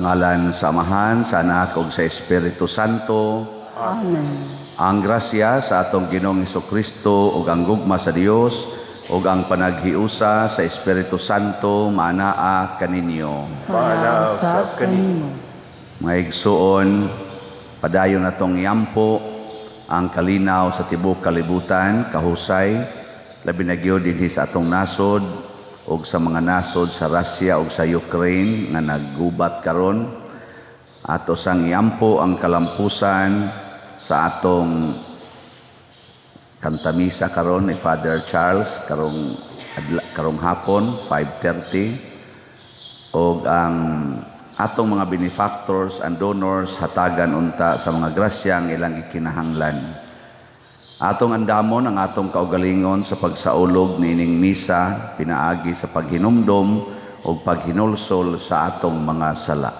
Sa ngalan sa Amahan, sa Anak ug sa Espiritu Santo. Amen. Ang grasya sa atong Ginoong Kristo ug ang gugma sa Dios ug ang panaghiusa sa Espiritu Santo maanaa kaninyo. Maanaa usab kanimo. Mga igsuon, padayon natong iampo ang kalinaw sa tibuok kalibutan, kahusay, labi na gyud dinhi sa atong nasod ug sa mga nasod sa Russia ug sa Ukraine nga naggubat karon. Ato sang iampo ang kalampusan sa atong kantamisa karon ni Father Charles karong hapon 5:30, og ang atong mga benefactors and donors hatagan unta sa mga grasya ang ilang gikinahanglan. Atong andamon ang atong kaugalingon sa pagsaulog niining misa pinaagi sa paghinumdom ug paghinulsol sa atong mga sala.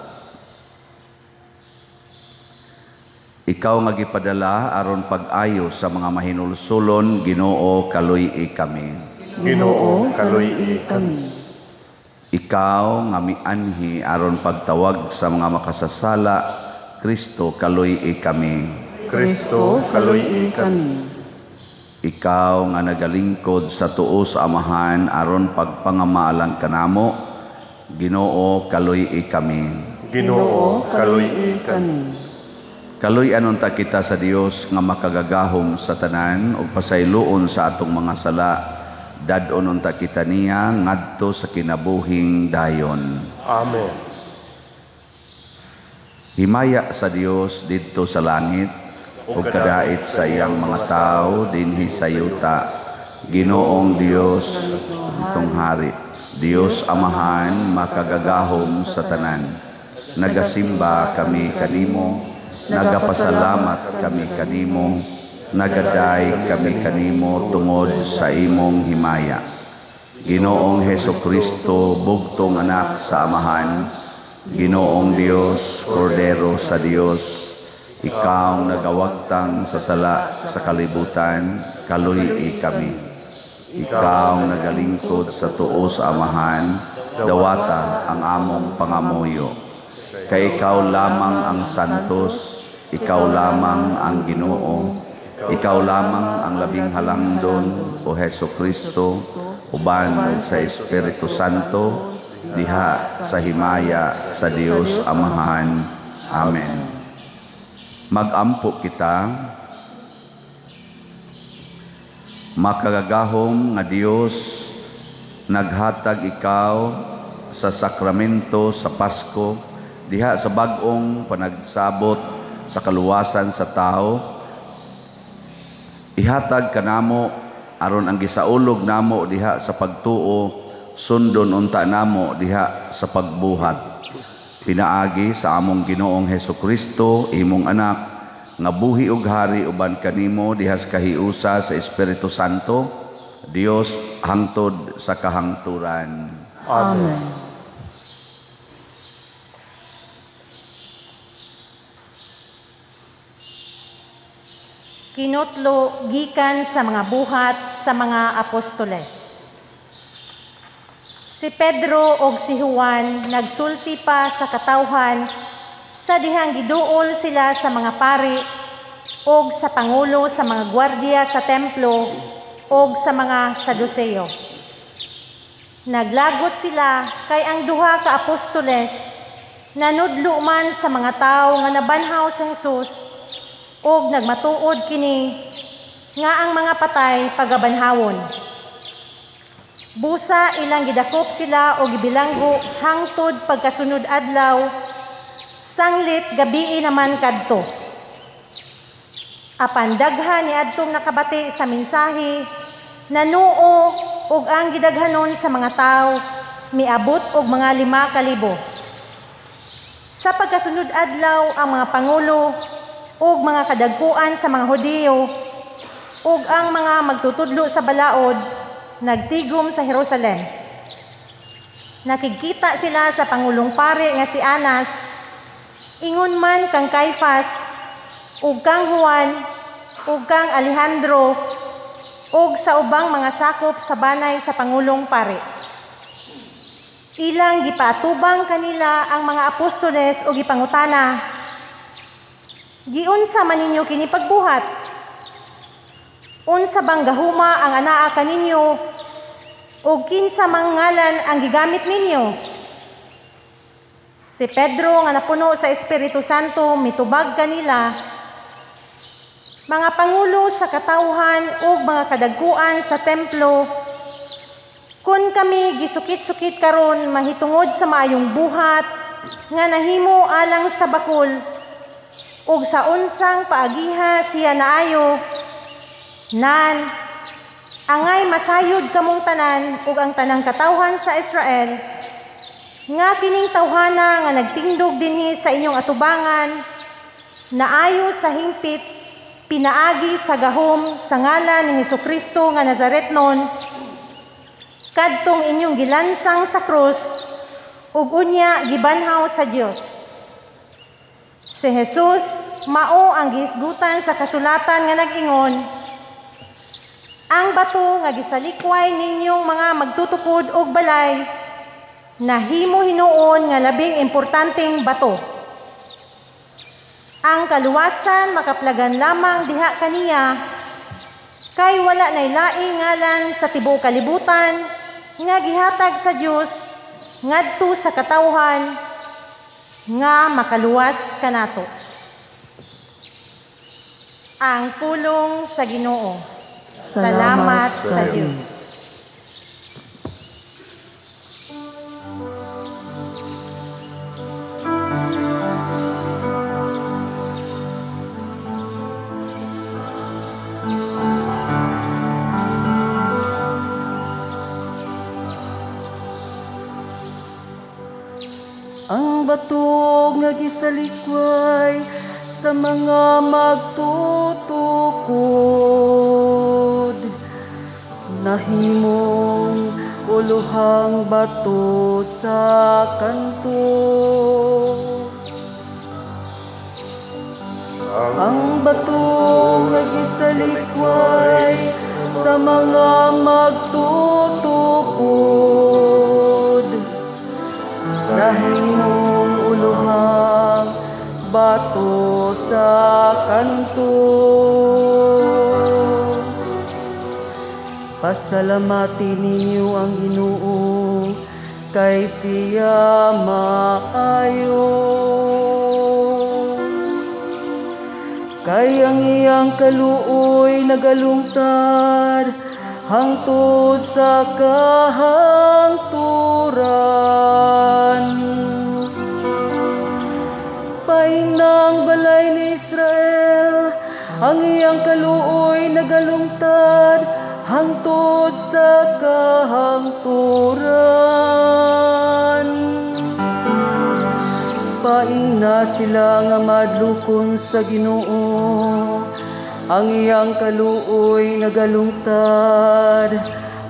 Ikaw nga gipadala aron pag-ayo sa mga mahinulsulon, Ginoo, kaluy-i kami. Ginoo, kaluy-i kami. Ikaw nga mianhi aron pagtawag sa mga makasasala, Kristo, kaluy-i kami. Kristo, kaluy-i kami. Ikaw nga nagalingkod sa tuo sa Amahan aron pagpangamaalang kanamo, Ginoo, kaluy-i kami. Ginoo, kaluy-i kami. Kaluy-an unta kita sa Dios nga makagagahom sa tanan ug pasayloon sa atong mga sala. Dad-on unta kita niya ngadto sa kinabuhing dayon. Amen. Himaya sa Dios didto sa langit ug kadait sa iyang mga tawo dinhi sa yuta. Ginoong Dios, itong hari, Dios Amahan makagagahom sa tanan. Nagasimba kami kanimo, nagapasalamat kami kanimo, nagaday kami kanimo tungod sa imong himaya. Ginoong Heso Kristo, bugtong anak sa Amahan, Ginoong Dios, Kordero sa Dios, ikaw nagawagtang sa sala sa kalibutan, kaluy-i kami. Ikaw nagalingkod sa tuo sa Amahan, dawata ang among pangamuyo. Kay ikaw lamang ang santos, ikaw lamang ang Ginoo, ikaw lamang ang labing halangdon, o Heso Kristo, uban sa Espiritu Santo, diha sa himaya sa Dios Amahan. Amen. Magampo kita. Makagagahom nga Dios, naghatag ikaw sa sakramento sa Pasko, diha sa bag-ong panagsabot sa kaluwasan sa tao. Ihatag kanamo aron ang gisaulog namo diha sa pagtuo, sundon unta namo diha sa pagbuhat. Pinaagi sa among Ginoong Heso Kristo, imong anak, nga buhi ug hari uban kanimo diha sa kahiusa sa Espiritu Santo, Dios hangtod sa kahangturan. Amen. Kinutlo gikan sa mga buhat sa mga apostoles. Si Pedro og si Juan nagsulti pa sa katawhan sa dihang giduol sila sa mga pari og sa pangulo sa mga gwardiya sa templo og sa mga Saduseo. Naglagot sila kay ang duha ka apostoles nanudlo man sa mga tawo nga nabanhaw sa Jesus og nagmatuod kini nga ang mga patay pagabanhawon. Busa ilang gidakop sila og gibilanggo hangtod pagkasunod adlaw, sanglit gabii naman kadto. Apan daghan ni adtong nakabati sa mensahe, nanuo og ang gidaghanon sa mga tawo miabot og mga 5,000. Sa pagkasunod adlaw ang mga pangulo ug mga kadagkuan sa mga Hudiyo ug ang mga magtutudlo sa balaod nagtigom sa Jerusalem. Nakigkita sila sa pangulong pare nga si Anas, ingon man kang Caifas, ug kang Juan, ug kang Alejandro, ug sa ubang mga sakop sa banay sa pangulong pare. Ilang gipaatubang kanila ang mga apostoles o gipangutana, "Giunsa man ninyo kini pagbuhat? Unsa bang gahuma ang anaa kaninyo o kinsa mang ngalan ang gigamit ninyo?" Si Pedro nga napuno sa Espiritu Santo mitubag kanila, "Mga pangulo sa katawhan ug mga kadagkuan sa templo, kun kami gisukit-sukit karon mahitungod sa maayong buhat nga nahimo alang sa bakul ug sa unsang paagiha siya naayo, nan angay masayod kamong tanan ug ang tanang katawhan sa Israel nga kining tawhana nga nagtindog dinhi sa inyong atubangan naayo sa hingpit pinaagi sa gahom sa ngalan ni Hesukristo nga Nazaretnon, kadtong inyong gilansang sa krus ug unya gibanhaw sa Dios. Si Jesus mao ang gihisgutan sa kasulatan nga nag-ingon, ang bato nga gisalikway ninyong mga magtutukod og balay, nahimo hinuon nga labing importanteng bato. Ang kaluwasan makaplagan lamang diha kaniya, kay wala nay laing ngalan sa tibuok kalibutan nga gihatag sa Dios ngadto sa katawhan nga makaluwas kanato." Ang pulong sa Ginoo. Salamat sa Dios. Ang bato nga gisalikway sa mga magtutukod, nahimong uluhang bato sa kanto. Ang bato nga gisalikway sa mga magtutukod, nahimong uluhang bato sa kanto. Pasalamati ninyo ang Ginoo, kay siya maayo. Kay ang iyang kaluoy nagalungtad hangtod sa kahangturan. Painang balay ni Israel, ang iyang kaluoy nagalungtad hangtod sa kahangturan. Paingna sila nga madlukon sa Ginoo, ang iyang kaluoy nagalungtad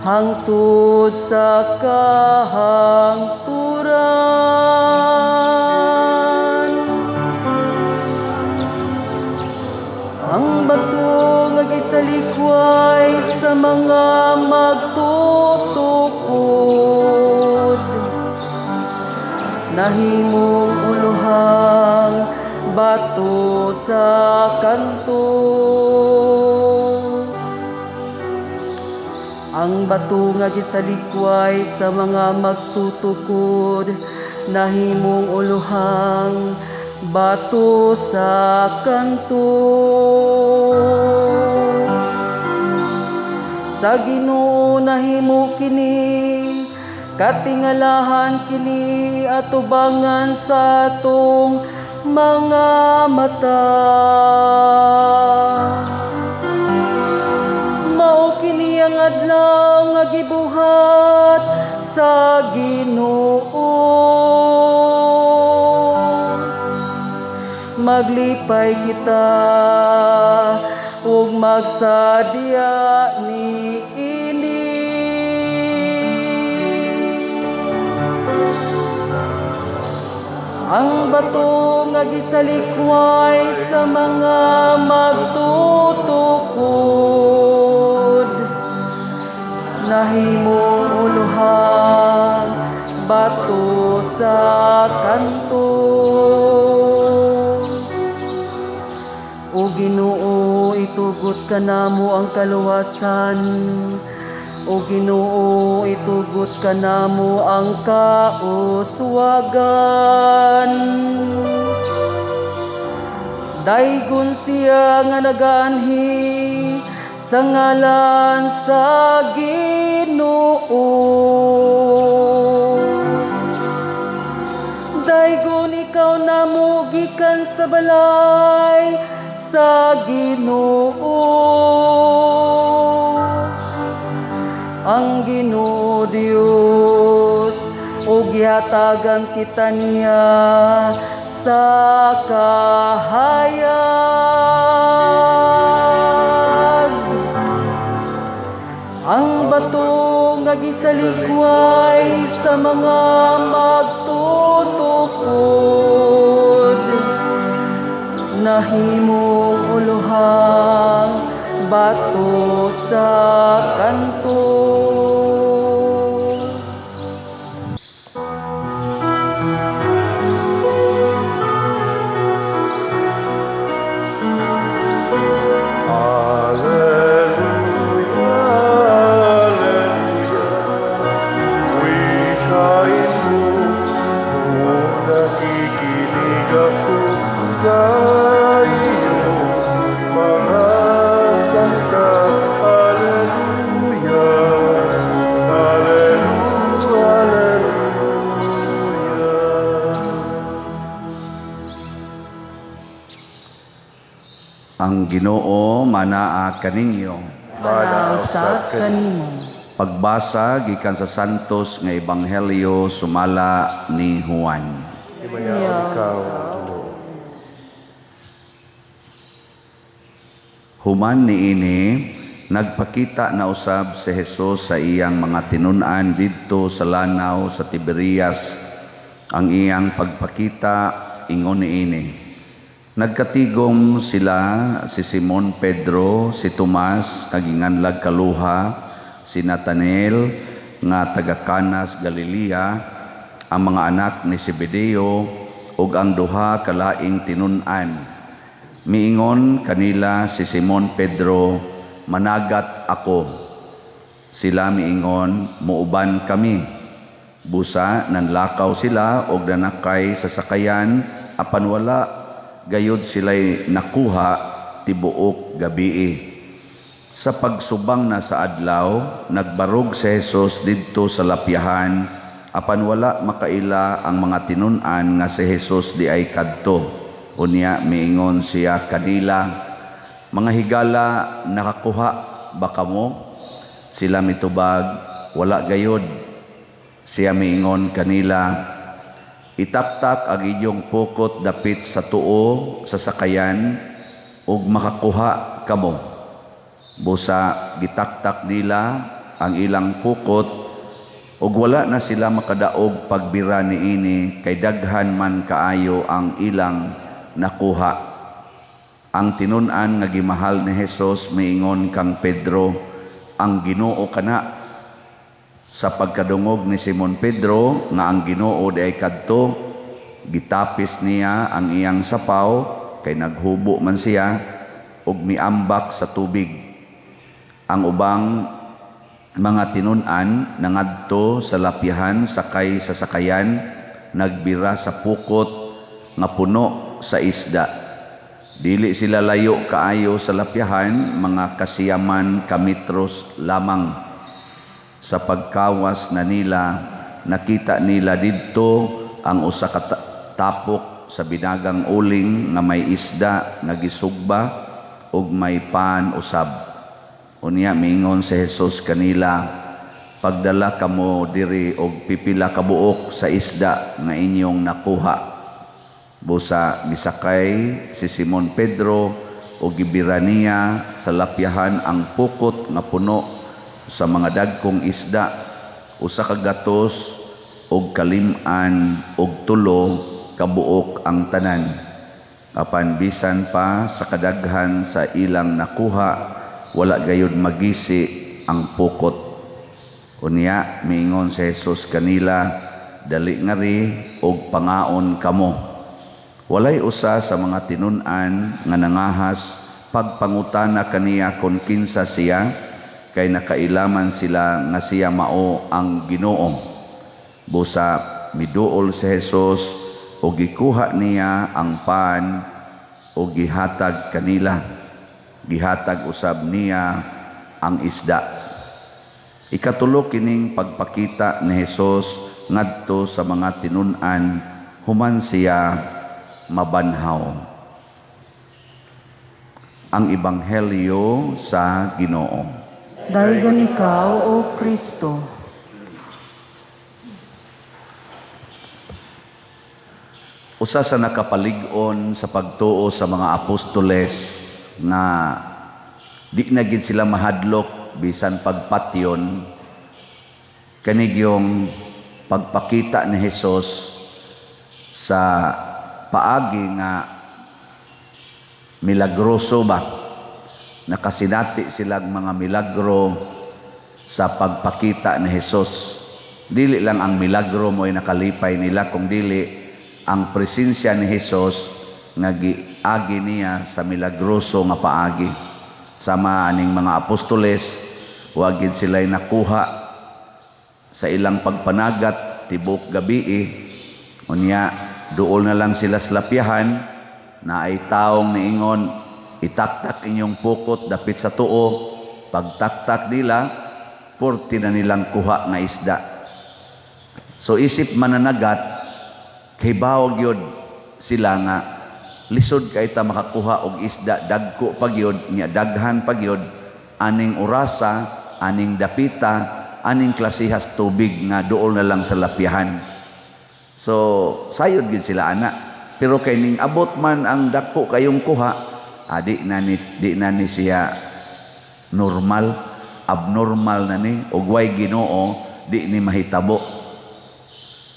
hangtod sa kahangturan. Ang bato nga gisalikway sa mga magtutukod, nahimong uluhang bato sa kanto. Ang bato nga gisalikway sa mga magtutukod, nahimong uluhang bato sa kanto. Sa Ginoo nahimo kini, katingalahan kini atubangan sa atong mga mata. Mao kini ang adlaw nga gibuhat sa Ginoo. Maglipay kita ug magsadya niini. Ang bato nga gisalikway sa mga magtutukod, nahimong uluhang bato sa kanto. O Ginoo, itugot kanamo ang kaluwasan. O Ginoo, itugot kanamo ang kauswagan. Daygon siya nga nagaanhi sa ngalan sa Ginoo. Daygon ikaw namo gikan sa balay sa Ginoo. Ang Ginoo Dios ug gihatagan kita niya sa kahayag. Ang bato nga gisalikway sa mga magtutukod, nahimong uluhang bato sa kanto. Alleluia, Alleluia, wikain mo kung nakikinig ako sa iyong mga salita. Alleluia, Alleluia, Alleluia. Ang Ginoo manaa kaninyo. Manausab kanimo. Pagbasa gikan sa Santos nga Ebanghelyo sumala ni Juan. Himayaon ikaw, Ginoo. Human niini, nagpakita na usab si Jesus sa iyang mga tinun-an didto sa lanaw sa Tiberias. Ang iyang pagpakita ingon niini. Nagkatigom sila si Simon Pedro, si Tomas nga ginganlag kaluha, si Natanel nga taga Canas, Galilea, ang mga anak ni Zebedeo ug ang duha ka laing tinun-an. Miingon kanila si Simon Pedro, managat ako. Sila miingon, muuban kami. Busa nanlakaw sila og nanakay sa sakayan, apan wala gayud sila'y nakuha tibuok gabii. Sa pagsubang na sa adlaw, nagbarog si Jesus didto sa lapyahan, apan wala makaila ang mga tinun-an nga si Jesus di ay kadto. Unya miingon siya kanila, mga higala, nakakuha ba kamo? Sila mitubag, wala gayud. Siya miingon kanila, itaktak ang inyong pukot dapit sa tuo sa sakayan ug makakuha kamo. Busa gitaktak nila ang ilang pukot ug wala na sila makadaog pagbira niini kay daghan man kaayo ang ilang nakuha. Ang tinun-an nga gimahal ni Jesus miingon kang Pedro, ang Ginoo kana. Sa pagkadungog ni Simon Pedro nga ang Ginoo di ay kadto, gitapis niya ang iyang sapaw kay naghubo man siya ug miambak sa tubig. Ang ubang mga tinun-an nangadto sa lapyahan sakay sa sakayan, nagbira sa pukot nga puno sa isda. Dili sila layo kaayo sa lapyahan, mga kasiyaman ka metros lamang. Sa pagkawas na nila, nakita nila didto ang usa ka tapok sa binagang uling nga may isda nga gisugba ug may pan usab. Unya miingon si Jesus kanila, pagdala kamo diri og pipila ka buok sa isda nga inyong nakuha. Busa misakay si Simon Pedro ug gibira niya sa lapyahan ang pukot nga puno sa mga dagkong isda, 193 ka buok ang tanan. Apan bisan pa sa kadaghan sa ilang nakuha, wala gayud magisi ang pukot. Unya miingon si Jesus kanila, dali ngari og pangaon kamo. Walay usa sa mga tinun-an nga nangahas pagpangutana kaniya kon kinsa siya, kay nakailaman sila nga siya mao ang Ginoo. Busa miduol si Jesus ug gikuha niya ang pan ug gihatag kanila. Gihatag usab niya ang isda. Ikatulo kining pagpakita ni Hesus ngadto sa mga tinun-an human siya mabanhaw. Ang Ebanghelyo sa Ginoo. Daygon ikaw, O Kristo. Usa sa nakapalig-on sa pagtuo sa mga apostoles nga di na gid sila mahadlok bisan pagpatyon, kanigyong pagpakita ni Hesus sa paagi nga milagroso ba, nakasinati silang mga milagro sa pagpakita ni Hesus. Dili lang ang milagro mo'y nakalipay nila, kung dili ang presensya ni Hesus nga giagi niya sa milagroso nga paagi. Sama aning mga apostoles, wa gid sila'y nakuha sa ilang pagpanagat tibok gabii. Unya duol na lang sila sa lapyahan, na ay taong niingon, itaktak inyong pukot dapit sa tuo. Pagtaktak nila, purti na nilang kuha nga isda. So isip mananagat, kay bawag yun sila nga lisod kay ta makakuha og isda, dagko pa gyud, nya daghan pa gyud aning orasa, aning dapita, aning klasihas tubig nga duol na lang sa lapyahan. So sayod gyud sila ana. Pero kay ning abot man ang dagko kayong kuha, di na ni siya normal, abnormal na ni, og way Ginoo di ni mahitabo.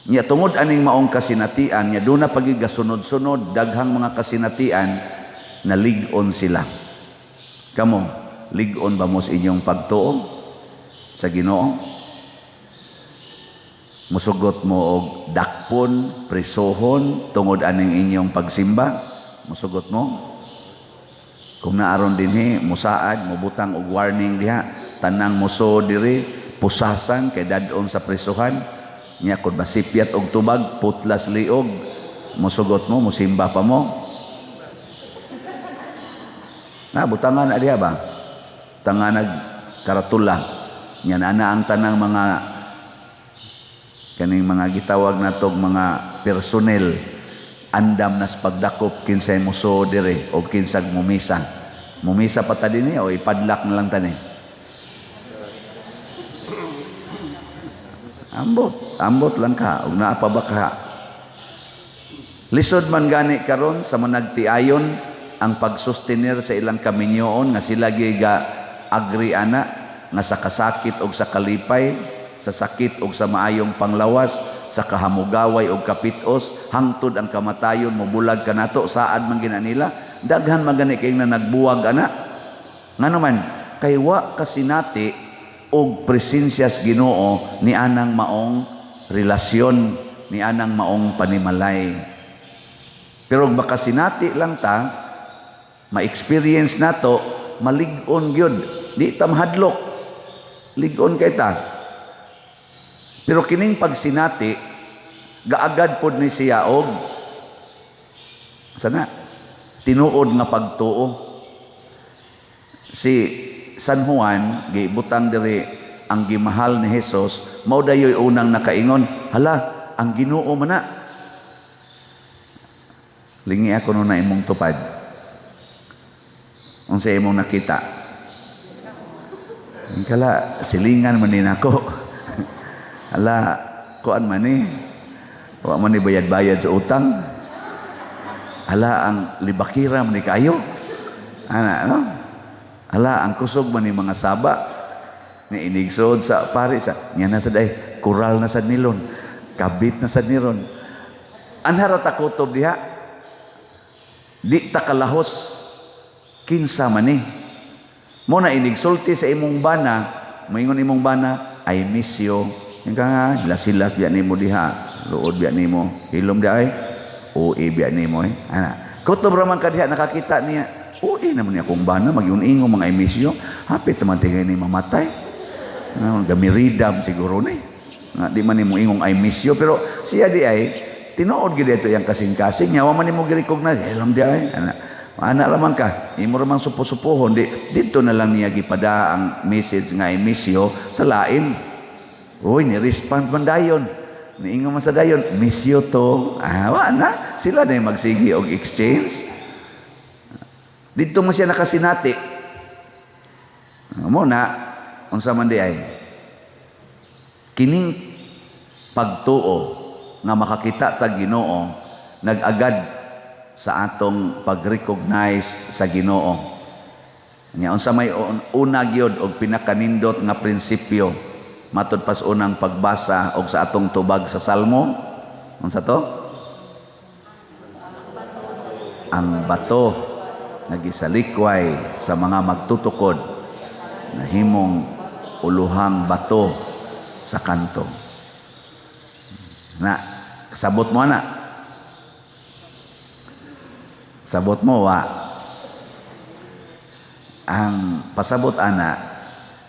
Nya tungod aning maong kasinatian, nya doon na pagigasunod-sunod daghang mga kasinatian, nalig-on sila. Kamo, lig-on ba mo sa inyong pagtuo sa Ginoo? Musugot mo og dakpon, presohon tungod aning inyong pagsimba? Musugot mo? Kung naaron dinhi, musaad, mubutang og warning diha, tanang muso diri, pusasan kay dad-on sa presohan. Nya kun masipyat og tubag, putlas liog, musugot mo, musimba pa mo. Na butangan na diha ba? Tanganag karatula. Nya na ang tanang mga kaning mga gitawag natog mga personnel, andam nas pagdakop kinsay muso dire o kinsag mumisa. Mumisa pa ta dinhi o ipadlak na lang tani. Ambot, ambot lang ka, ug naa pa ba ka? Lisod man gani karon sa managtiayon ang pagsustenir sa ilang kaminyoon nga sila giga agree ana nga sa kasakit og sa kalipay, sa sakit og sa maayong panglawas, sa kahamugaway og kapitos, hangtod ang kamatayon mobulag kanato, saad man gina nila. Daghan man gani kay nga nagbuwag ana. Ngano man kay wa kasinati og presensyas Ginoo ni anang maong relasyon, ni anang maong panimalay. Pero makasinati lang ta, ma-experience nato, malig-on gyud, di ta mahadlok. Lig-on kay ta. Pero kining pagsinati, gaagad pod ni siya og sana tinuod nga pagtuo. Si San Juan gibutang diri ang gimahal ni Hesus, mao dayoy unang nakaingon, hala, ang Ginoo man na. Lingi ako nun na imong tupad. Unsa imong nakita? Kala silingan man ni nako. Hala, kuan man ni. Wa man ni bayad-bayad sa utang. Hala, ang libakira man ni kaayo. Ana, no? Hala, ang kusog man ni mga saba. Ni inigsod sa pare sa nya na sad ay kural na sad nilon. Kabit na sad niron. Anhara ta kutob diha. Di ta kalahos kinsa man ni. Mo na inigsulti sa imong bana, moingon imong bana, I miss you. Yung ka nga, hilas-hilas diya nimo diha. Luod biya nimo. Hilom di ay. OA biya nimo eh. Ana. Kutob ra man ka diha nakakita niya. OA naman niya akong bana magyun-ingo mga emisyo. Hapit naman tingay ni mamatay. Gamiridam siguro ni. Nga di man nimo ingong I miss you, pero siya di ay tinuod gid ito yang kasing-kasing niya, wa man nimo gi-recognize. Hilom di ay. Ana. Ana ra man ka, imo ra man supo-supohon di didto na lang niya gipada ang message nga I miss you sa lain. Uy, ni respond man dayon. Niingon man sa dayon, miss you to. Ah, wa na. Sila na yung magsigi og exchange. Dito mo siya nakasinati. Mo na, unsa man di ay. Kining pagtuo nga makakita ta Ginoo nag-agad sa atong pag-recognize sa Ginoo. Nya unsa may una gyud og pinakanindot nga prinsipyo matud pas unang pagbasa og sa atong tubag sa Salmo, unsa to? Ang bato nga gisalikway sa mga magtutukod nahimong uluhang bato sa kanto. Na, kasabot mo ana. Sabot mo wa. Ang pasabot ana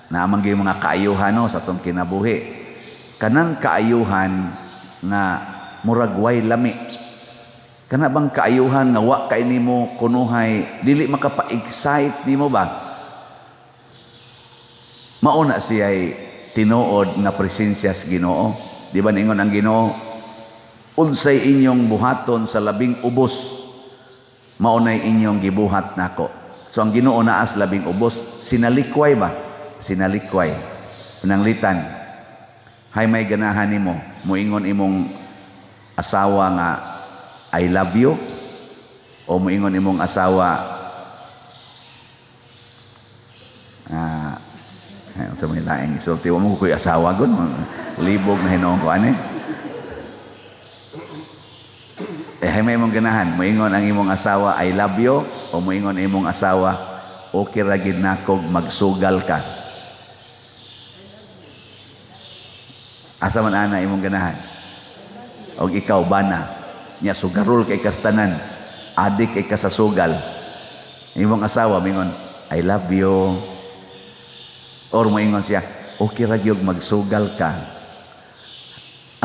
naamang gyud mga kaayuhan no sa atong kinabuhi. Kanang kaayuhan nga murag way lami. Kana bang kaayuhan nga wa kay nimo kunuhay dili makapa-excite nimo ba? Mauna siya'y tinuod nga presensya sa Ginoo. Di ba ningon ang Ginoo, unsay inyong buhaton sa labing ubos, maunay inyong gibuhat nako. So ang Ginoo naas labing ubos, sinalikway ba? Sinalikway. Pananglitan, hay may ganahan nimo, muingon imong asawa nga I love you, o muingon imong asawa sa may laing isulti, wa mo ko'y asawa gun, libog na hinuon ko ani. Eh, hay may imong ganahan, muingon ang imong asawa I love you, o muingon imong asawa okay ra gid nakog magsugal ka. Asa man ana imong ganahan? Og ikaw bana, nya sugarol kay kastanan, adik kay kasasugal. Imong asawa mingon I love you, or moingon siya okay ra gyud magsugal ka.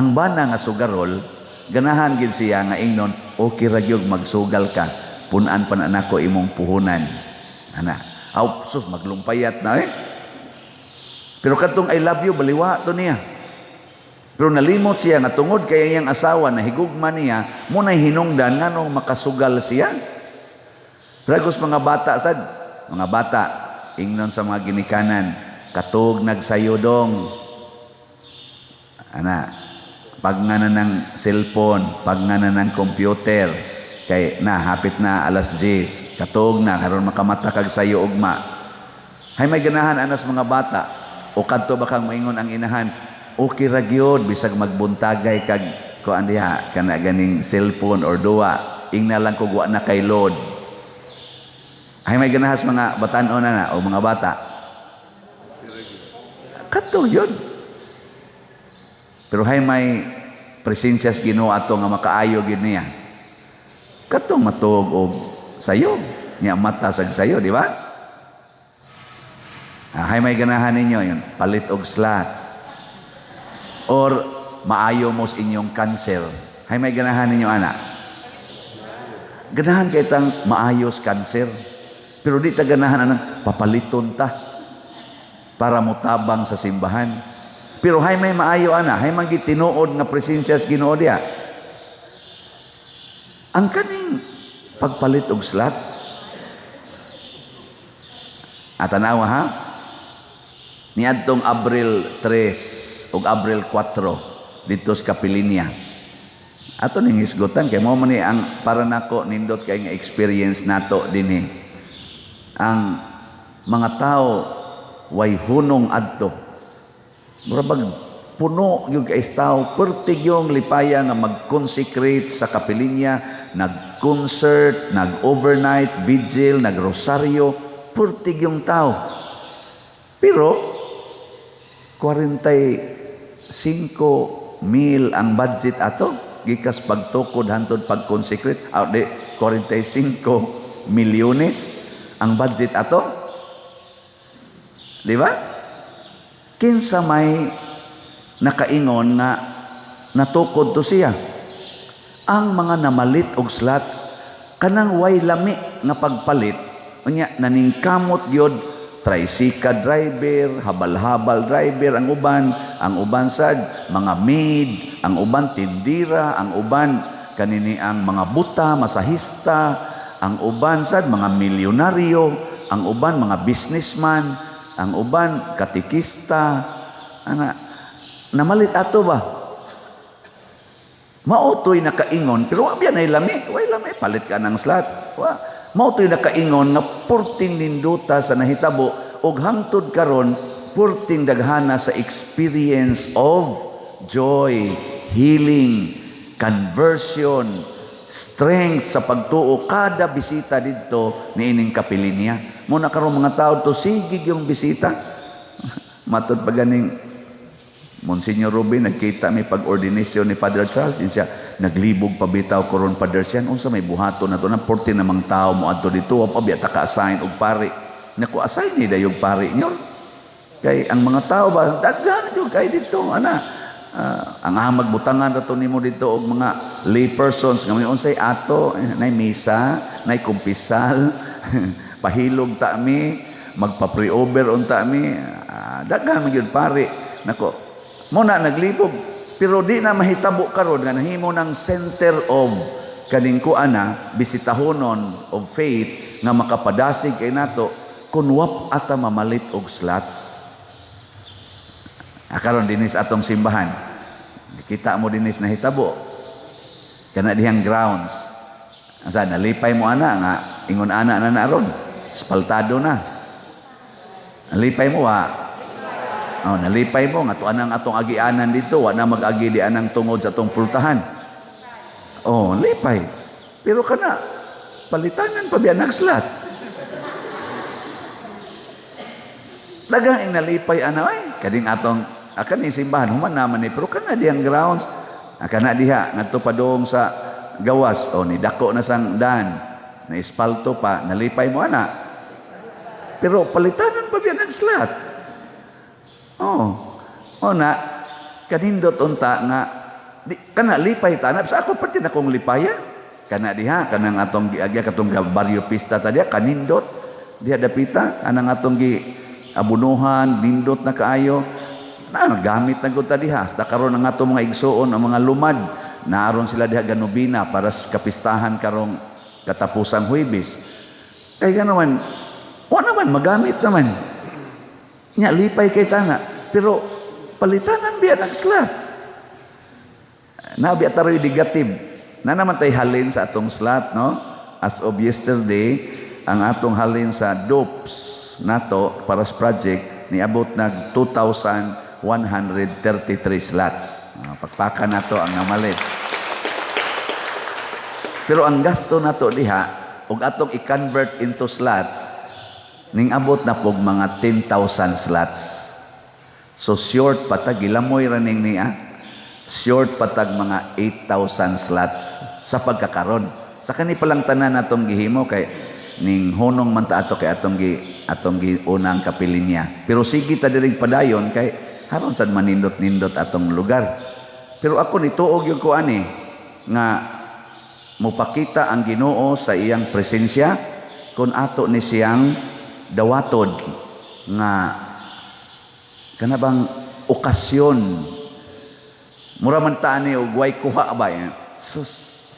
Ang bana nga sugarol, ganahan gid siya nga ingnon okay ra gyud magsugal ka, pun-an pa na nako imong puhunan. Ana, aw sus maglumpayat na eh. Pero kadtong I love you baliwa to niya. Pero nalimot siya nga tungod kay iyang asawa na higugma niya, mo nay hinungdan nganong makasugal siya. Pragos mga bata sad, mga bata ingnon sa mga ginikanan, katug nagsayo dong. Ana, pagngana ng cellphone, pagngana ng computer, kay na hapit na alas 10, katug na karon makamata kag sayo ugma. Hay may ganahan anas mga bata, o kadto ba kang moingon ang inahan, okay ra gyud bisag magbuntagay kag kuan diha kana ganing cellphone or duwa, ingna lang kog wa na kay load. Hay may ganahas mga batan-on na o mga bata. Kadto yun. Pero hay may presensya sa Ginoo ato nga makaayo gid niya. Kadtong matuog og sayo, nya mata sag sayo, di ba? Hay may ganahan ninyo yun, palit og slot. Or maayo mo sa inyong cancer. Hay may ganahan ninyo ana. Ganahan kay tang maayos cancer. Pero di ta ganahan anang papaliton ta para motabang sa simbahan. Pero hay may maayo ana, hay man gitinuod nga presensya sa Ginoo diha. Ang kaning pagpalit og slot. Atanawa ha. Niadtong Abril 3 ug Abril 4 didto sa Kapilinya. Ato ning hisgutan kay mao man ni ang para nako nindot kay nga experience nato dinhi. Ang mga tao way hunong adto. Mura bag puno yung kay tao, pertig yung lipaya nga mag-consecrate sa Kapilinya, nag-concert, nag-overnight vigil, nag-rosaryo, pertig yung tao. Pero 45 mil ang budget ato gikas pagtukod hantod pag-consecrate. Ah, di, 45 milyones ang budget ato. Di ba? Kinsa may nakaingon nga natukod to siya? Ang mga namalit og slots, kanang way lami nga pagpalit, unya naningkamot gyud, tricycle driver, habal-habal driver ang uban sad mga maid, ang uban tindira, ang uban kanini ang mga buta, masahista, ang uban sad mga milyonaryo, ang uban mga businessman, ang uban katikista, ana namalit ato ba? Mao to'y nakaingon, pero wa biya nay lami, way lami, palit ka ng slot. Wa. Mao to'y nakaingon nga purting ninduta sa nahitabo ug hangtod karon purting daghana sa experience of joy, healing, conversion, strength sa pagtuo kada bisita didto niining kapilinya. Muna karon mga tao to sige yung bisita. Matod pa ganing Monsignor Ruben, nagkita mi pag-ordination ni Father Charles, yun siya, naglibog pa bitaw koron Father Sian, unsa may buhaton na to, na 40 namang tao mo adto dito, wa pa biya ta ka-assign og pari. Naku, assign ni dayog pari nyo. Kay ang mga tao ba, daghan jud kay dito, ana. Ang amag butangan ra to nimo dito og mga lay persons nga may unsay ato, nay misa, nay kumpisal, pahilog ta mi, magpa-pre-over unta mi, daghan man gyud pari. Nako, mo na naglibog, pero di na mahitabo karon nga nahimo ng center of kaning kuana bisitahonon of faith nga makapadasig kay nato kun wap ata mamalit og slots. Karon dinis atong simbahan, kita mo dinis nahitabo kana dihang grounds. Asa nalipay mo ana nga ingon ana na naron, espaltado na. Nalipay mo wa? Oh, nalipay mo nga tuan ang atong agianan dito, wa na mag-agi di anang tungod sa atong pultahan. Oh, lipay. Pero kana palitanan pa biya nagslot. Daghang ing nalipay ana ay kading atong akan ni simbahan human naman ni, pero kana diyang grounds, kana diha ngadto padung sa gawas, oh ni dako na sang dan, na espalto pa, nalipay mo ana. Pero palitanan pa biya nagslot. Oh, o na, kanindot unta nga, di, kana lipay ta, sa ako pati na kong lipaya, kana diha, kanang atong giagya, katong baryo pista ta diha, kanindot, diha dapita, kanang atong gi abunuhan, nindot na kaayo, na, gamit na gud ta diha, hasta karon ang atong mga igsuon, ang mga lumad, naaron sila diha ganubina para sa kapistahan karong katapusang Huwebes. Kay ganaman, wa naman, magamit naman. Nya lipay kay tana, pero palitanan biya nag slot. Nabi taroy negative. Na naman tay halin sa atong slot, no? As of yesterday, ang atong halin sa dopes nato para sa project niabot nag 2,133 slots. Pakpakan nato ang namalit. Pero ang gasto nato diha ug atong i-convert into slots ning abot na pog mga 10,000 slots. So short patag gilamoy ra ning niya. Short patag mga 8,000 slots sa pagkakaron. Sa kani palang tanan natong gihimo kay ning hunong man ta ato kay atong gi unang kapilinya. Pero sige ta diri padayon kay haron sad manindot-nindot atong lugar. Pero ako nituog gyud ko ani nga mopakita ang Ginoo sa iyang presensya kun ato ni siyang dawatod nga kana bang okasyon. Mura man ta ani og way kuha ba eh? Sus,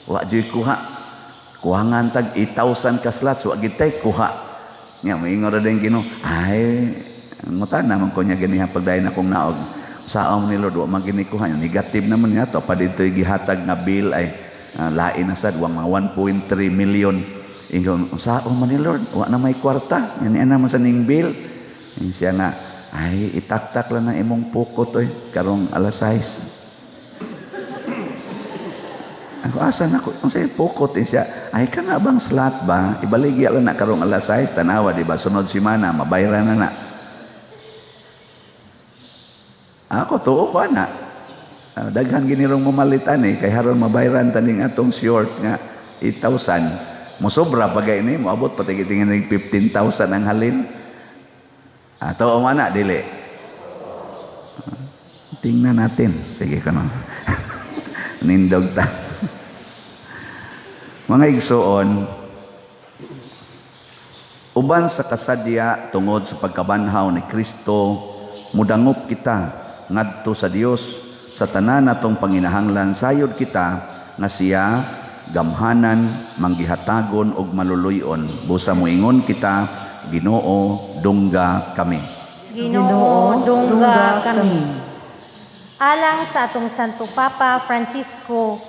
wa jud kuha. Kuhangan tag 8,000 ka slots, wa gid tay kuha. Nya moingon ra din Ginoo, ay ngutan naman ko niya ganiha pagdayon akong naog. Saom ni Lord, wa man gini kuha. Negative naman niya to pa dito'y gihatag nga bill ay lain na sad, wang mga 1.3 million. Ingon, saom man ni Lord, wa na may kwarta. Yan naman sa ning bill. Ingon siya nga, ay itaktak lang ang imong pukot oy karong alas 6. Ako asa na ko, unsay pukot eh siya? Ay kana bang slot ba? Ibaligya lang na karong alas 6, tanawa di ba? Sunod semana mabayran na na. Ako tuo ko ana. Daghan ginirong mamalitan eh, kay haron mabayran taning atong short nga 8,000. Mosobra pa gay ni, moabot pa tingin 15,000 ang halin. Ato man na dili. Tingnan natin. Sige kano. Nindog ta. Mga igsoon, uban sa kasadya tungod sa pagkabanhaw ni Kristo, mudangop kita ngadto sa Dios sa tanan natong panginahanglan, sayod kita nga siya gamhanan, manggihatagon og maluluy-on. Busa moingon kita, Ginoo, dungga kami. Ginoo, dungga kami. Alang sa atong Santo Papa Francisco,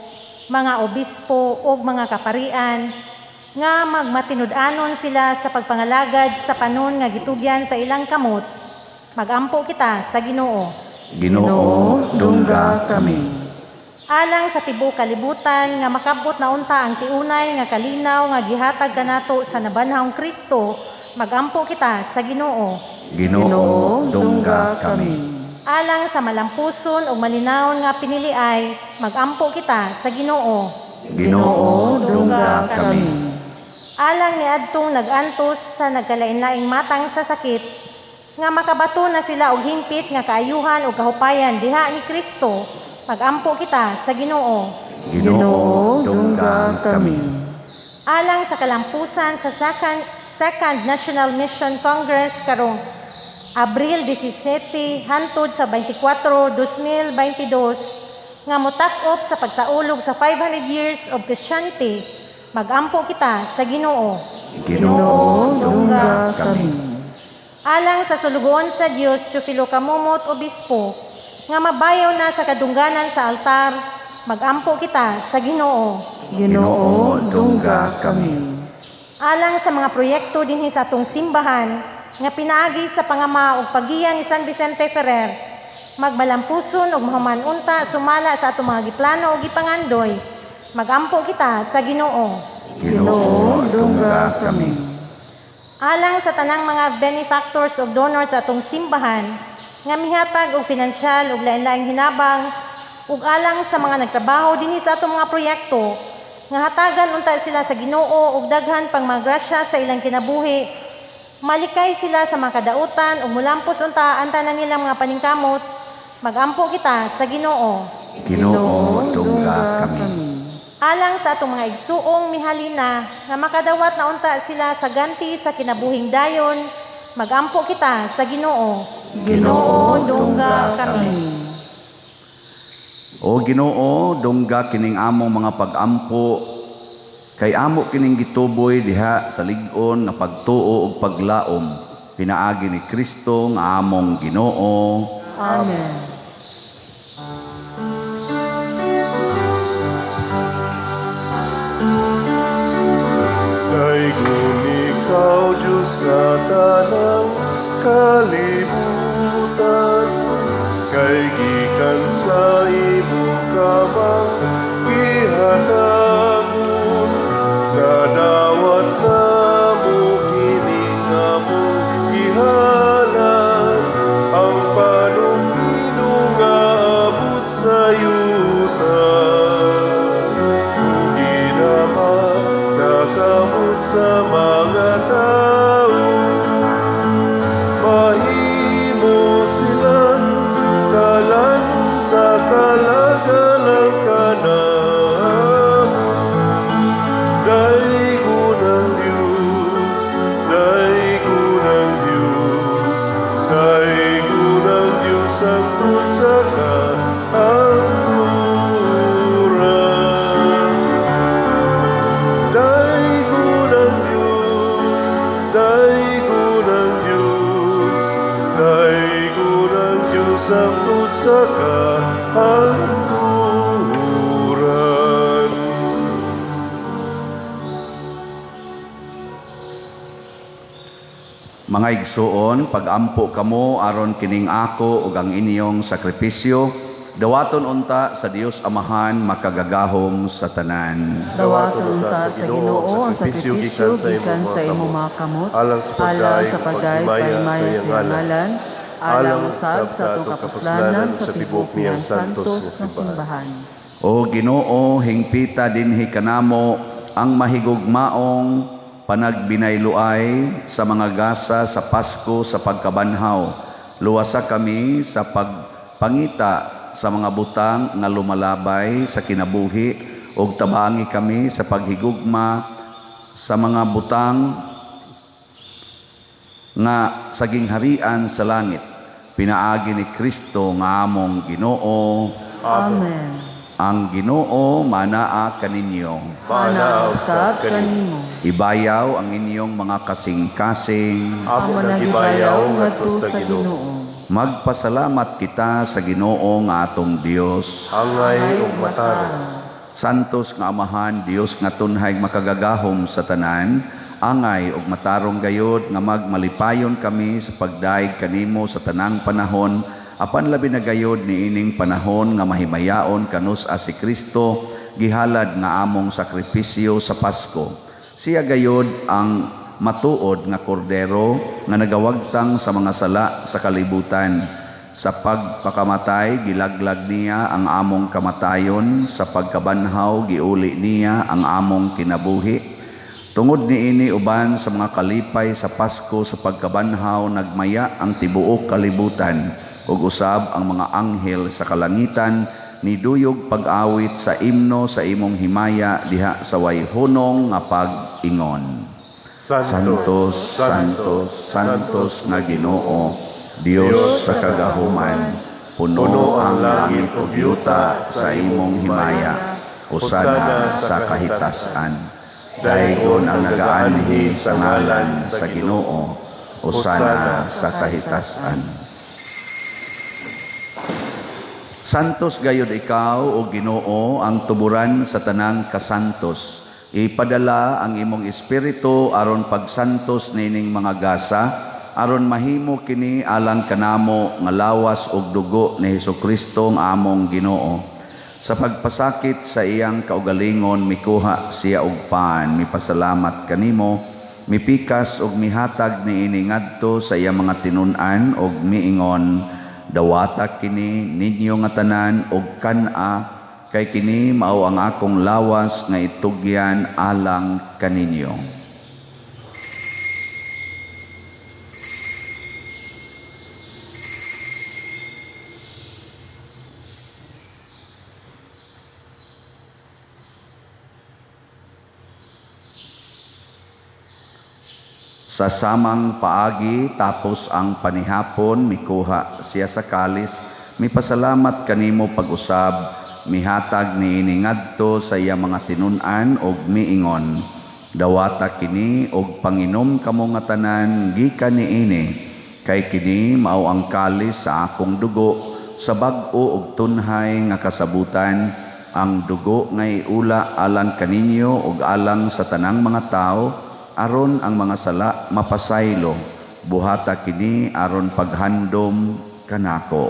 mga obispo ug mga kaparian, nga magmatinud-anon sila sa pagpangalagad sa panon nga gitugyan sa ilang kamot, magampo kita sa Ginoo. Ginoo, dungga kami. Alang sa tibuok kalibutan nga makabot na unta ang tiunay nga kalinaw nga gihatag kanato sa nabanhawng Kristo, magampo kita sa Ginoo. Ginoo, dungga kami. Alang sa malampuson ug malinawon nga piniliay, magampo kita sa Ginoo. Ginoo, dungga kami. Alang niadtong nag-antos sa nagkalain-laing matang sa sakit, nga makabato na sila og hingpit nga kaayuhan ug kahupayan diha ni Kristo, magampo kita sa Ginoo. Ginoo, dungga kami. Alang sa kalampusan sa Second National Mission Congress karong Abril 17 hantod sa 24, 2022 nga motak-op sa pagsaulog sa 500 years of Christianity, magampo kita sa Ginoo. Ginoo, dungga kami. Alang sa sulugoon sa Dios Teofilo Camomot Obispo nga mabayaw na sa kadungganan sa altar, magampo kita sa Ginoo. Ginoo, dungga kami. Alang sa mga proyekto dinhi sa atong simbahan nga pinaagi sa pangama ug paggiya ni San Vicente Ferrer, magbalampuson ug mahuman unta sumala sa atong mga giplano ug gipangandoy, magampo kita sa Ginoo. Ginoo, dungga kami. Alang sa tanang mga benefactors ug donors sa atong simbahan nga mihatag og finansyal ug lain-laing hinabang, ug alang sa mga nagtrabaho dinhi sa atong mga proyekto nga hatagan unta sila sa Ginoo ug daghan pang mga grasya sa ilang kinabuhi, malikay sila sa mga kadautan ug mulampos unta ang tanan nilang mga paningkamot, magampo kita sa Ginoo. Ginoo, dungga kami. Alang sa atong mga igsuong mihalina nga makadawat na unta sila sa ganti sa kinabuhing dayon, magampo kita sa Ginoo. Ginoo, dungga kami. O Ginoo, dungga kining among mga pagampo, kay amo kining gituboy diha sa lig-on nga pagtuo ug paglaom, pinaagi ni Kristo nga among Ginoo. Amen. Daygon ikaw, Diyos, sa tanang kalibutan, kay gikan sa imong kamang gihatagon, nadawat namo kini among gihalad, ang panumino nga abot sa yuta. Ginama sa kamot sa mga tao, mahimo silang kalan sa kalagalang kanamo. Daygon ang Diyos, daygon ang Diyos, daygon ang Diyos hangtod sa kahangturan. Daygon ang Diyos, daygon ang Diyos, daygon ang Diyos hangtod sa kahangturan. Mga igsuon, pagampo kamo aron kining ako ug ang inyong sakripisyo, dawaton unta sa Dios Amahan makagagahom sa tanan. Dawaton unta sa Ginoo ang sakripisyo gikan sa imong mga kamot, alang sa pagday pahimaya sa iyang ngalan, Alang usab sa atong kapuslanan sa tibuok niyang santos nga simbahan. O Ginoo, hingpita dinhi kanamo ang mahigugmaong panagbinayloay sa mga gasa sa Pasko sa pagkabanhaw. Luwasa kami sa pagpangita sa mga butang nga lumalabay sa kinabuhi ug tabangi kami sa paghigugma sa mga butang nga sa gingharian sa langit. Pinaagi ni Kristo nga among Ginoo. Amen. Ang Ginoo manaa kaninyo. Manaa usab kanimo. Ibayaw ang inyong mga kasing-kasing. Amo Amo nang gibayaw gibayaw ngadto ngadto sa sa Ginoo. Ginoo. Magpasalamat kita sa Ginoo nga atong Dios. Angay ug matarong. Santos nga Amahan, Dios nga tunhay makagagahom sa tanan, angay ug matarong gayod nga magmalipayon kami sa pagdaig kanimo sa tanang panahon, apan labi na gayod niining panahon nga mahimayaon kanus-a si Kristo gihalad nga among sakripisyo sa Pasko. Siya gayod ang matuod nga kordero nga nagawagtang sa mga sala sa kalibutan. Sa pagpakamatay, gilaglag niya ang among kamatayon, sa pagkabanhaw, giuli niya ang among kinabuhi. Tungod niini uban sa mga kalipay sa Pasko sa pagkabanhaw, nagmaya ang tibuok kalibutan, ug usab ang mga anghel sa kalangitan, niduyog pag-awit sa imno sa imong himaya diha sa wayhunong nga pag-ingon. Santos, Santos, Santos nga Ginoo, Dios sa kagahuman, puno ang langit ug yuta sa imong himaya, hosana sa kahitasan. Daygon ang nagaanhi sa ngalan sa Ginoo, hosana sa kahitasan. Santos gayud ikaw o Ginoo ang tuburan sa tanang kasantos. Ipadala ang imong espiritu aron pagsantos nining mga gasa, aron mahimo kini alang kanamo nga lawas ug dugo ni Hesukristo nga among Ginoo. Sa pagpasakit sa iyang kaugalingon mikuha siya og pan, mipasalamat kanimo, mipikas ug mihatag niini ngadto sa iyang mga tinun-an ug miingon, dawata kini ninyo nga tanan og kan-a, kay kini mao ang akong lawas nga itugyan alang kaninyo. Sa samang paagi tapos ang panihapon, mikuha siya sa kalis, mipasalamat kanimo pag-usab, mihatag niini ngadto sa iya mga tinun-an og miingon, dawata kini og panginom kamo nga tanan gikan niini, kay kini mao ang kalis sa akong dugo sa bag-o og tunhay nga kasabutan, ang dugo nga iula alang kaninyo ug alang sa tanang mga tawo, aron ang mga sala mapasaylo. Buhata kini aron paghandom kanako.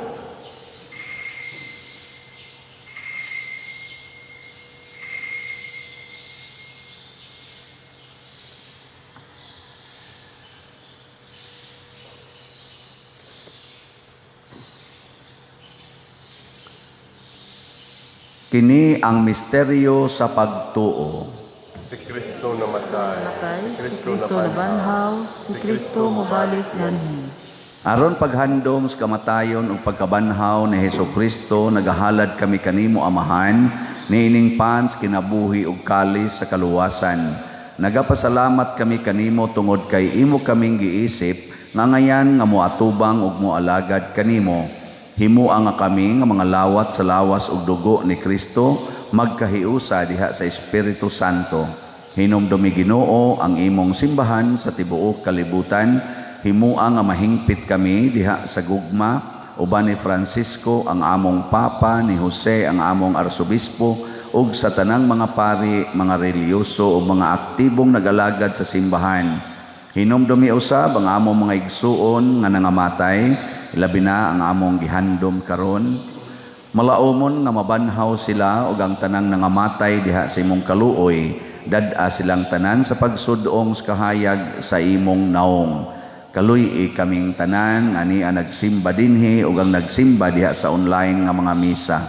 Kini ang misteryo sa pagtuo. Si Kristo namatay, Matay, si si Kristo Kristo nabanhaw, nabanhaw, si Kristo mobalik nganhi. Aron paghandom sa kamatayon ug pagkabanhaw ni Hesukristo, nagahalad kami kanimo Amahan, niining pans kinabuhi ug kalis sa kaluwasan. Nagapasalamat kami kanimo tungod kay imo kaming giisip nga ngayan nga moatubang ug moalagad kanimo. Himua nga kami nga mga lawat sa lawas ug dugo ni Kristo magkahiusa diha sa Espiritu Santo. Hinumdumi Ginoo ang imong simbahan sa tibuok kalibutan. Himua nga mahingpit kami diha sa gugma uban ni Francisco ang among Papa, ni Jose ang among Arsobispo, ug sa tanang mga pari, mga relihiyoso ug mga aktibong nagalagad sa simbahan. Hinumdumi usab ang among mga igsuon nga nangamatay, ilabi na ang among gihandom karon. Malaumon nga mabanhaw sila ug ang tanang nangamatay diha sa imong kaluoy, dad-a silang tanan sa pagsud-ong sa kahayag sa imong naong. Kaluy-i kaming tanan ani ang nagsimba dinhi ug ang nagsimba diha sa online nga mga misa.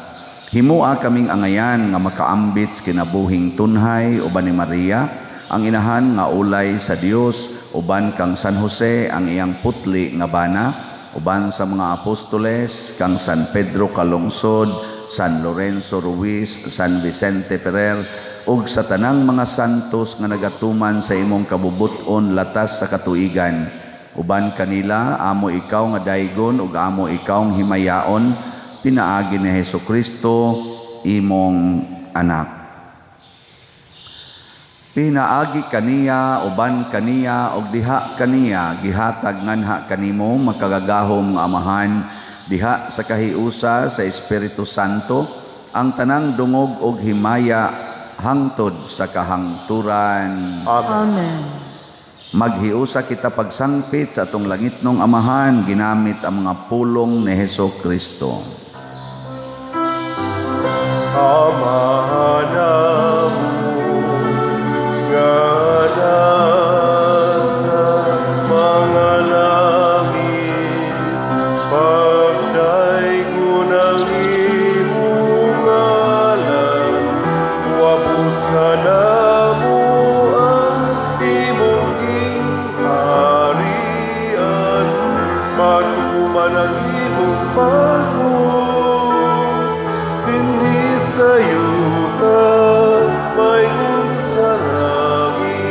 Himua kaming angayan nga makaambit sa kinabuhing tunhay uban ni Maria, ang inahan nga ulay sa Dios, uban kang San Jose ang iyang putli nga bana, uban sa mga apostoles kang San Pedro Calungsod, San Lorenzo Ruiz, San Vicente Ferrer, ug sa tanang mga santos nga nagatuman sa imong kabubut-on latas sa katuigan. Uban kanila, amo ikaw nga daygon ug amo ikaw nga himayaon, pinaagi ni Hesukristo imong anak. Pinaagi kaniya, uban kaniya, ug diha kaniya, gihatag nganha kanimo makagagahom nga Amahan, diha sa kahiusa sa Espiritu Santo, ang tanang dungog ug himaya hangtod sa kahangturan. Amen. Amen. Maghiusa kita pagsangpit sa atong langitnong Amahan, ginamit ang mga pulong ni Hesukristo. Ama namo nga nasa mga langit, pagdaygon ang imong ngalan, moabot kanamo ang imong gingharian, matuman ang imong pagbuot dinhi sa yuta maingon sa langit.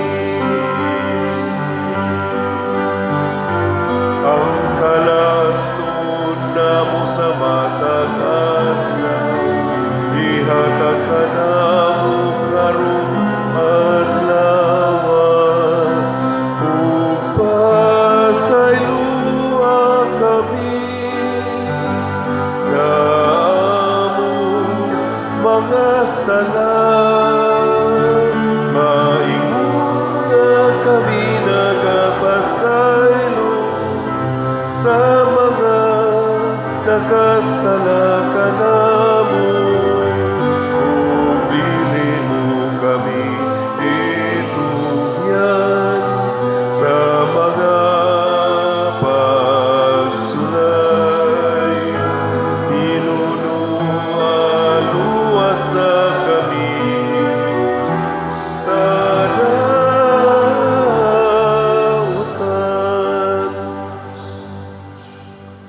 Ang kalanton namo sa matag adlaw, ihatag kanamo karong adlaw, ug pasayloa kami sa among mga sala, maingon nga kami nagapasaylo sa mga nakasala kanamo, ug dili mo kami itugyan sa mga pagsulay, hinunoa luwasa kami sa dautan.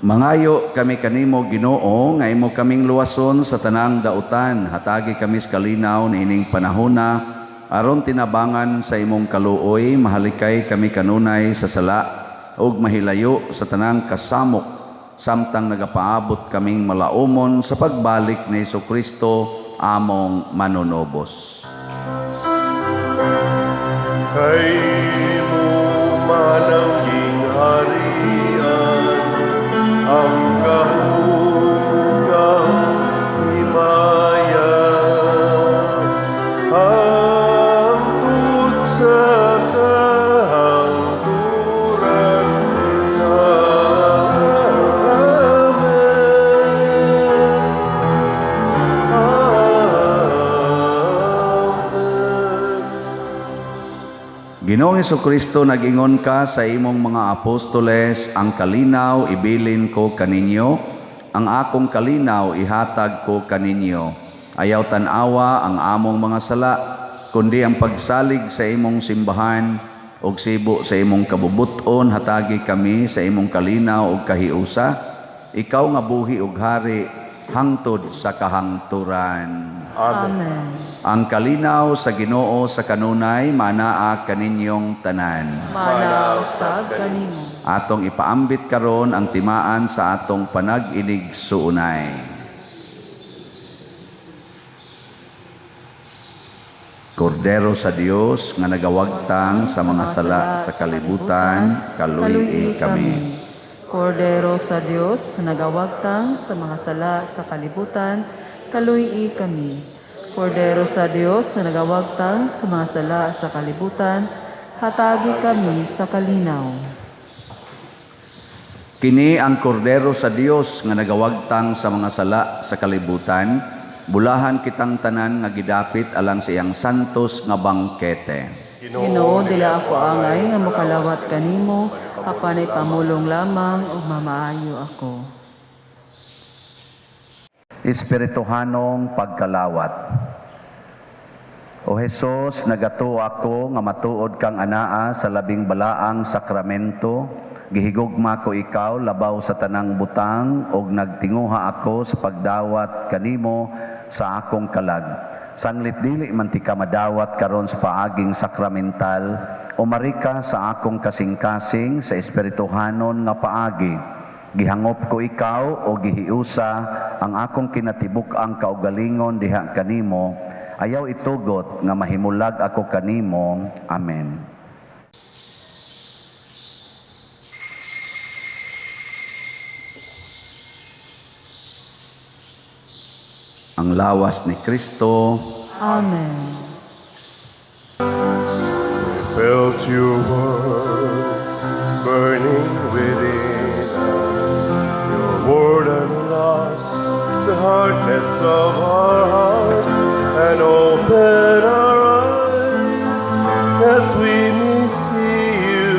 Mangayo kami kanimo, Ginoo, nga imo kaming luwason sa tanang dautan. Hatagi kami sa kalinaw niining panahona aron tinabangan sa imong kaluoy mahalikay kami kanunay sa sala ug mahilayo sa tanang kasamok samtang nagapaabot kaming malaumon sa pagbalik ni Hesukristo among manunobos. Kay imo man ang gingharian, ang gahom ug ang himaya, hangtod sa kahangturan. Amen. Amen. Ginoong Hesukristo, nag-ingon ka sa imong mga apostoles, "Ang kalinaw ibilin ko kaninyo, ang akong kalinaw ihatag ko kaninyo. Ayaw tan-awa ang among mga sala, kundi ang pagsalig sa imong simbahan ug sibo sa imong kabubuton, hatagi kami sa imong kalinaw ug kahiusa. Ikaw nga buhi ug hari hangtod sa kahangturan." Amen. Amen. Ang kalinaw sa Ginoo sa kanunay manaa kaninyong tanan. Manaa usab kanimo. Atong ipaambit karon ang timaan sa atong panag-inig-suunay. Kordero sa Dios nga nagawagtang sa mga sala sa kalibutan, kaluy-i kami. Kordero sa Dios nga nagawagtang sa mga sala sa kalibutan, kaluy-i kami. Kordero sa Dios nga nagawagtang sa mga sala sa kalibutan, hatagi kami sa kalinaw. Kini ang kordero sa Dios nga nagawagtang sa mga sala sa kalibutan, bulahan kitang tanan nga gidapit alang sa iyang santos nga bangkete. Ginoo, dili ako angay nga mokalawat kanimo, apan ipamulong lamang ug mamaayo ako. Espirituhanong pagkalawat. O Hesus, nagatuo ako nga matuod kang anaa sa labing balaang sakramento. Gihigugma ko ikaw labaw sa tanang butang ug nagtinguha ako sa pagdawat kanimo sa akong kalag. Sanglit dili man tika madawat karon sa paaging sakramental, umari ka sa akong kasing-kasing sa espirituhanon nga paagi. Gihangop ko ikaw o gihiusa ang akong kinatibuk-ang kaugalingon diha kanimo. Ayaw itugot nga mahimulag ako kanimo. Amen. Ang lawas ni Kristo. Amen. Felt your word burning within us. Your word unlocked the hardness of our hearts and open our eyes that we may see you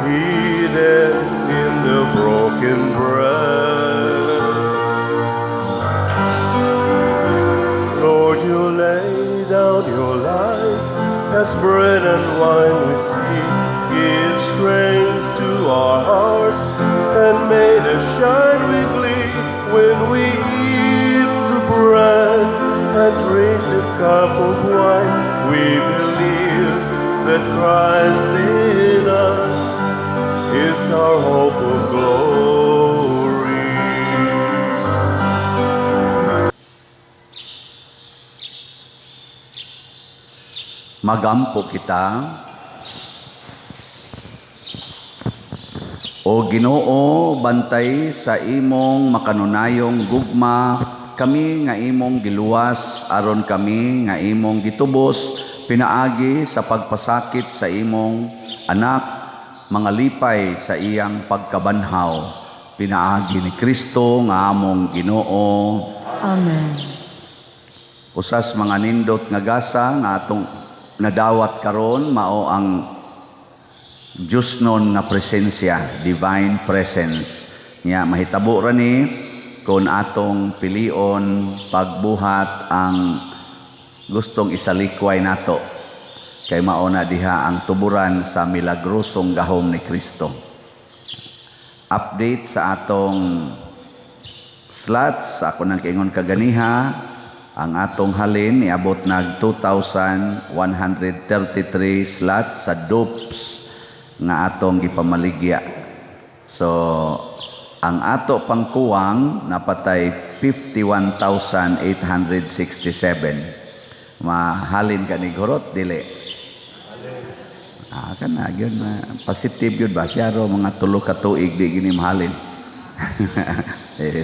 hidden in the broken bread. Lord, you lay down your life as bread and wine we see. Give strength to our hearts and made us shine with glee when we eat the bread and drink the cup of wine. We believe that Christ in us is our hope of glory. Magampo kita. O Ginoo, bantay sa imong makanunayong gugma, kami nga imong giluwas, aron kami nga imong gitubos, pinaagi sa pagpasakit sa imong anak, mga lipay sa iyang pagkabanhaw. Pinaagi ni Kristo nga among Ginoo. Amen. Usas mga nindot nga gasa nga atong nadawat karon mao ang Diyos nun nga presensya, divine presence. Nya mahitabo ra ni kon atong pilion pagbuhat ang gustong isalikway nato. Kay mao na diha ang tuburan sa milagrosong gahom ni Kristo. Update sa atong slots, ako nang kiingon kaganiha, ang atong halin niabot nag 2,133 slots sa dupes nga atong gipamaligya. So, ang ato pangkuwang napatay 51,867. Mahalin ka ni Gorot, dili. Kana gyud na positive gyud ba siya ro mga 3 ka tuig di gini mahalin.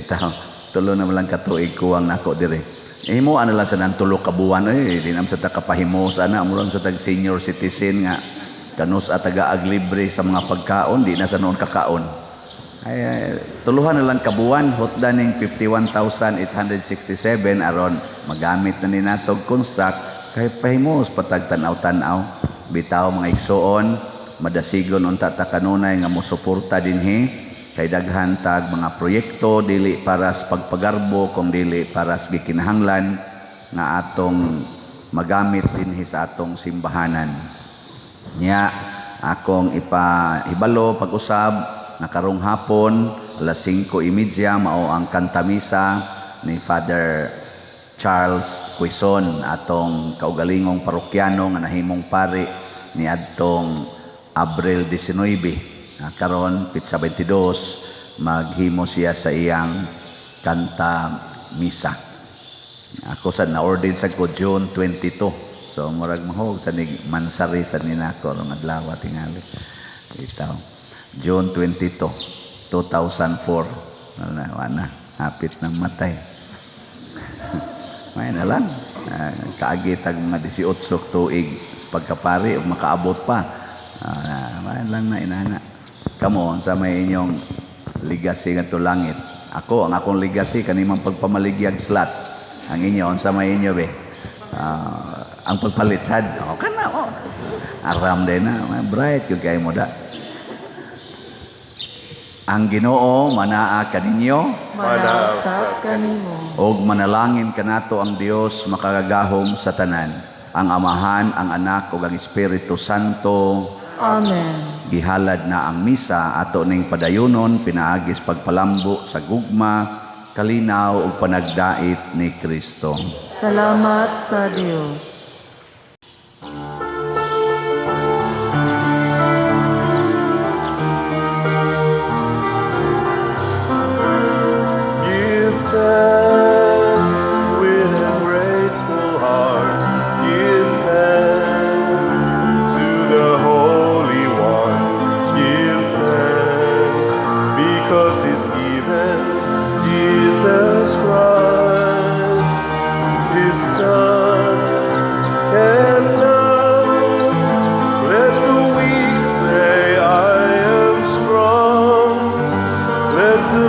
Taw, 3 na lang ka tuig kuwang nako dire. Himo ana lang sa nang 3 ka buwan di nam sa ta kapahimos ana murag sa tag senior citizen nga kanus at taga aglibre sa mga pagkaon di na sa noon kakaon. Ay, tuluhan na lang kabuwan hotda ning 51,867 aron magamit na ni natog construct kay pahimos patag tan-aw-tan-aw. Bitaw mga igsoon, madasigon unta ta kanunay nga mosuporta dinhi kay daghan tag mga proyekto dili para sa pagpagarbo kung dili para sa gikinahanglan nga atong magamit dinhi sa atong simbahanan. Nya akong ipahibalo pag-usab na karong hapon alas 5:30 mao ang kantamisa ni Father Charles Quezon, atong kaugalingong parokyano nga nahimong pari niadtong Abril 19. Karon pitsa 22 maghimo siya sa iyang kanta misa. Ako sa na-ordain sa ko June 22. So murag mahog sa nig mansari sa ninako rong adlaw tingali. Itaw June 22, 2004. Wala, wala, hapit ng matay. May na lang. Kaagi tag mga 18 tuig sa pagkapari ug makaabot pa. May lang na inana. Kamo sa may inyong legacy ngadto langit. Ako ang akong legacy kanimang pagpamaligyag slot. Ang inyo unsa may inyo be? Ang pagpalit sad. Oh, kana oh. Aram din na, bright gyud kay mo da. Ang Ginoo manaa kaninyo. Manaa usab kanimo. Og manalangin kanato ang Dios makagagahom sa tanan, ang Amahan, ang Anak ug ang Espiritu Santo. Amen. Gihalad na ang misa, ato ning padayunon pinaagis pagpalambo sa gugma, kalinaw ug panagdait ni Kristo. Salamat sa Dios. Give thanks with a grateful heart. Give thanks to the Holy One. Give thanks because He's given Jesus Christ, His Son. And now let the weak say, "I am strong." Let the